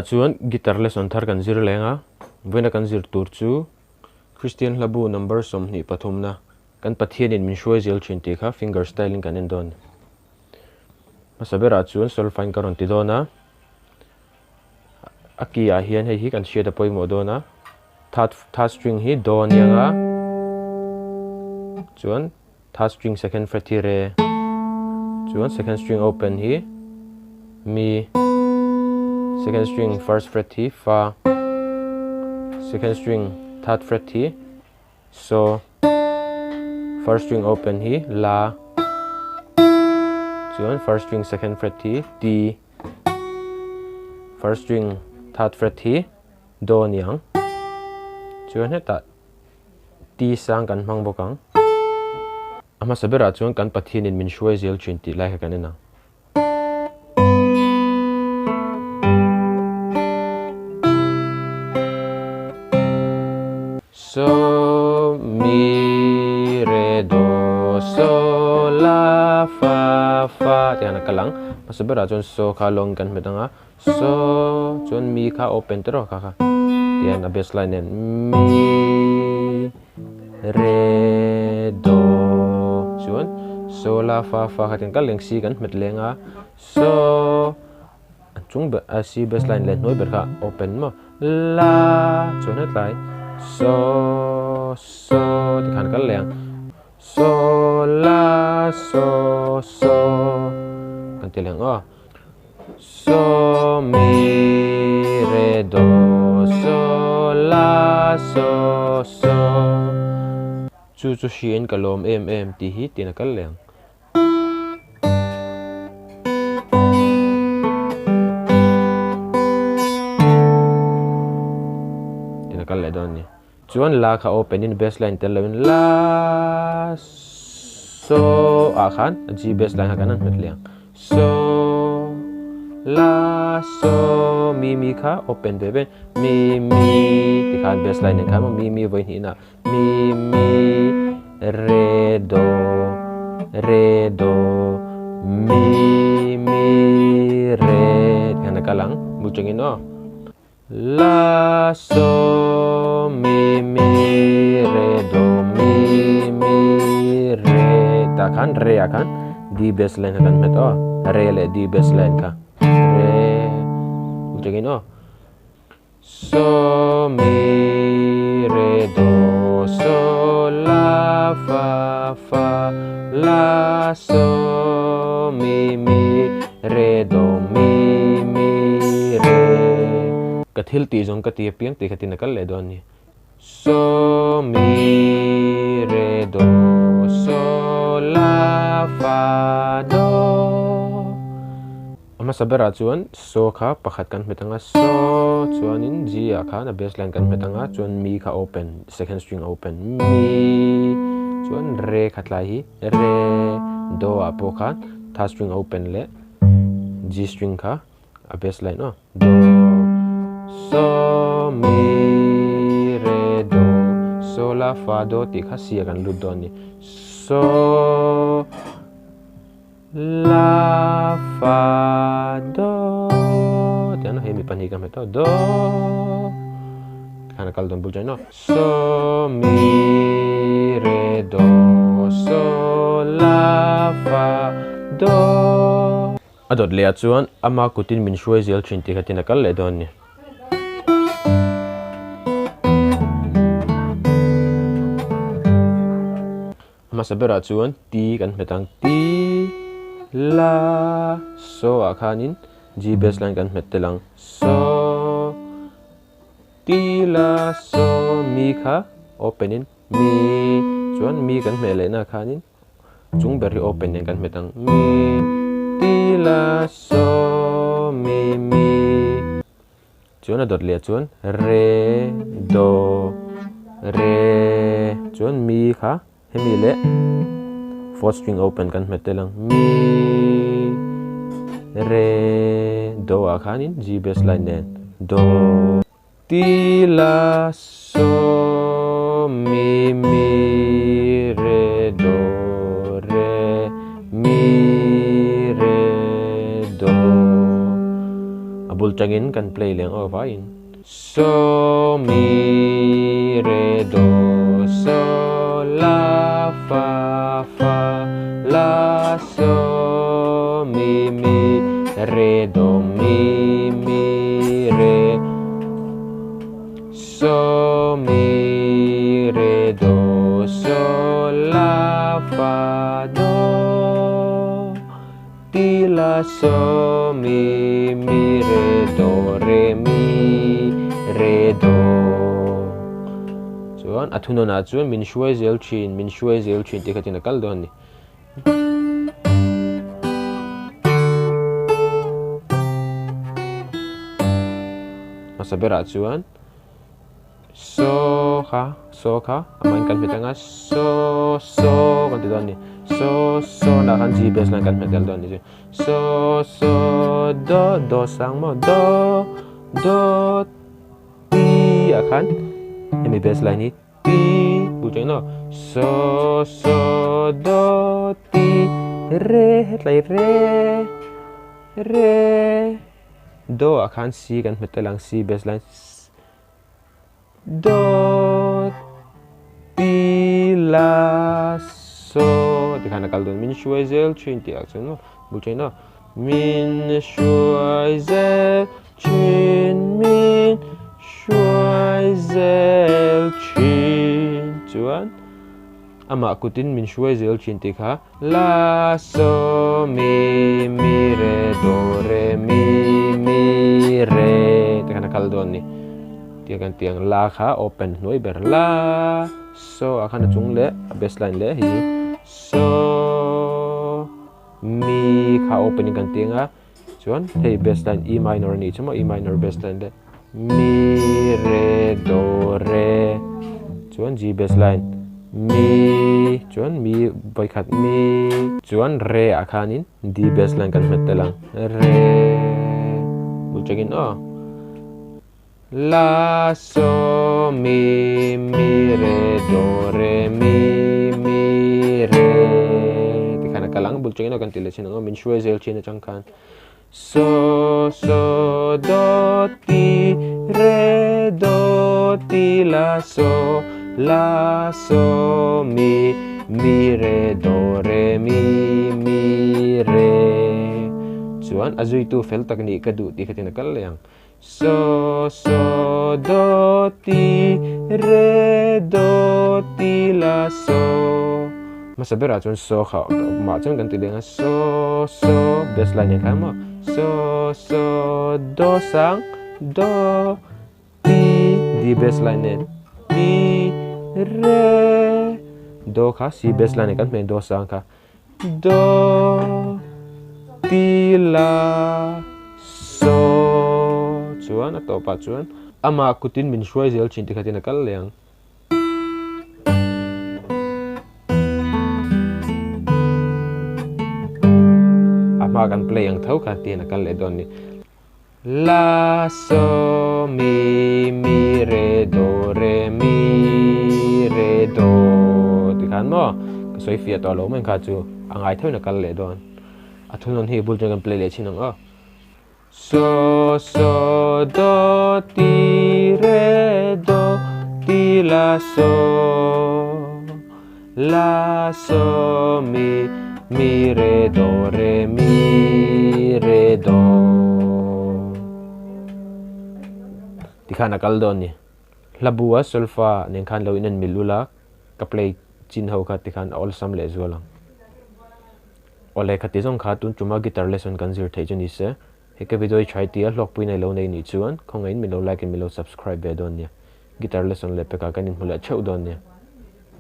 Tunah chuan guitar lesson thar kan zir leng a, vawiina kan zir tur chu Kristian hlabu number 23 na kan Pathianin min hruai zel thin tih kha finger style in kan en dawn. Hmasa berah chuan solfain ka rawn ti dawn a, a key ah hian hei hi kan hriat a pawimawh dawn a, third third string hi do a niang a, chuan third string second fret hi re, chuan second string open hi mi, second string first fret hi fa, second string third fret hi so, first string open hi la, chuan first string second fret hi ti, first string third fret hi do a ni ang. Chuan hetah ti sang kan hmang bawk ang. A hmasa berah chuan kan Pathianin min hruai zel thin tih lai kha kan en ang. So mi re do so la fa fa tih hian a kal ang. Hmasa berah chuan so kha lawng kan hmet ang a, so chuan mi kha open te rawh kha kha tih hian a bass line nen mi re do chuan so la fa fa kha tiang kal leng si kan hmet leng a, so a chung ber a C bass line leh hnuai ber kha open maw la chuan hetlai so so tikhan kal leh ang so la so so kan ti leh ang aw so mi re do so la so so chu chu hriain ka lawm em em tih hi tiin a kal leh ang. Tina kal leh dawn a ni. Chuan la kha open in bass line tel loin la so ah khan G bass line kha kan han hmet leh ang. So la so mi mi kha open ve ve mi mi ti khan bass line nen khan maw mi mi vawi hnihna Mi mi re do re do mi mi re tih hian a kal ang bul chungin aw la so mi mi re do mi mi re tah khan re ah khan D bass line kha kan hmet aw re leh D bass line kha re bul chungin aw. So mi re do so la fa fa la so mi mi re do mi mi re. Ka thil tih zawng ka ti apiang tih kha tin a kal leh dawn a ni. So mi re do so la fa do. A hmasa berah chuan so kha pakhat kan hmet ang a, so chuanin G ah khan a bass line kan hmet ang a, chuan mi kha open, second string open, mi chuan re kha tlai hi re, do ah pawh khan third string open leh G string kha a bass line aw, do, so, mi, re, do, so la fa do tih kha C ah kan lut dawn a ni, so. La fa do tih an hei mi pahnih ka hmet a do khan a kal dawn bul chuan so mi re do so la fa do a dawt leh ah chuan ama kutin min hruai zel thin tih khatin a kal leh dawn a ni. A hmasa berah chuan ti kan hmet ang, ti la so ah khanin G bass line kan hmet tel ang, so ti la so mi kha open in mi chuan mi kan hmeh leh na khanin chung ber hi open nen kan hmet ang, mi ti la so mi mi chuan a dawt leh chuan re do re chuan mi kha hemi leh fourth string open kan hmet tel ang mi re do ah khanin G bass line nen do ti la so mi mi re do re mi re do. bul tangin kan play leng aw vaiin. So mi re do so la fa fa la so mi mi re do mi mi re so mi re do so la fa do ti la so mi mi re do re mi re do. Chuan a thunawnah chuan min hruai zel thin, min hruai zel thin tih kha tin a kal dawn a ni. Hmasa berah chuan So kha, so kha, amah in kan hmet anga so, so kan ti dawn a ni. So, so nah khan G bass line kan hmet tel dawn a ni chu. So, so, do, do sang maw, do, do, ti ah khan hemi bass line hi ti bul tawh in aw. So, so, do, ti, re hetlai re, re, do ah khan C kan hmet tel ang C bass line. Do ti la so tikhan a kal dawn min hruai zel thin tih ah chuan maw bul tawhin aw min hruai zel thin min hruai zel thin chuan amah kutin min hruai zel thin tih kha la so mi mi re do re mi mi re tikhan a kal dawn a ni. Tia kan tih ang la kha open hnuai ber la so ah khan a chung leh a bass line leh hei hi so mi kha open in kan tih ang a chuan hei bass line E minor a nih chu maw E minor bass line leh mi re do re chuan G bass line mi chuan mi vawikhat mi chuan re ah khanin D bass line kan hmet tel ang re bul tangin aw. La so mi mi re do re mi mi re tikhan a kal ang bul chengin aw kan ti leh chin ang aw min hruai zel thin atang khan so so do ti re do ti la so la so mi mi re do re mi mi re chuan a zuitu fel tak nih ka duh tih khatin a kal leh ang. So so do ti re do ti la so. Hmasa berah chuan so kha mah chuan kan ti leng a so so bass line ah khan maw so so do sang do ti D bass line nen ti re do kha C bass line ah kan hmeh do sang kha do ti la so chuan a tawpah chuan amah kutin min hruai zel thin tikhatin a kal leh ang. A hma kan play ang tho kha tiin a kal leh dawn a ni. La so mi mi re do re mi re do tikhan maw ka sawi fiah tawh lo mai kha chu a ngai theuhin a kal leh dawn. A thunawn hi bul chuan kan play leh thin ang aw. So so do ti re do ti la so la so mi mi re do re mi re do tikhan a kal dawn ni. Hla bu a solfa nen khan lo in an mil ula ka play chin ho kha tikhan a awlsam leh zual ang. Awle khati zawng kha tun tuma guitar lesson kan zir theih chu ni se, he ka video hi try tia hlawkpui nei lo nei nih chuan khawngaihin min lo like in min lo subscribe ve dawn nia. Guitar lesson leh pekah kan inhmu leh theuh dawn nia.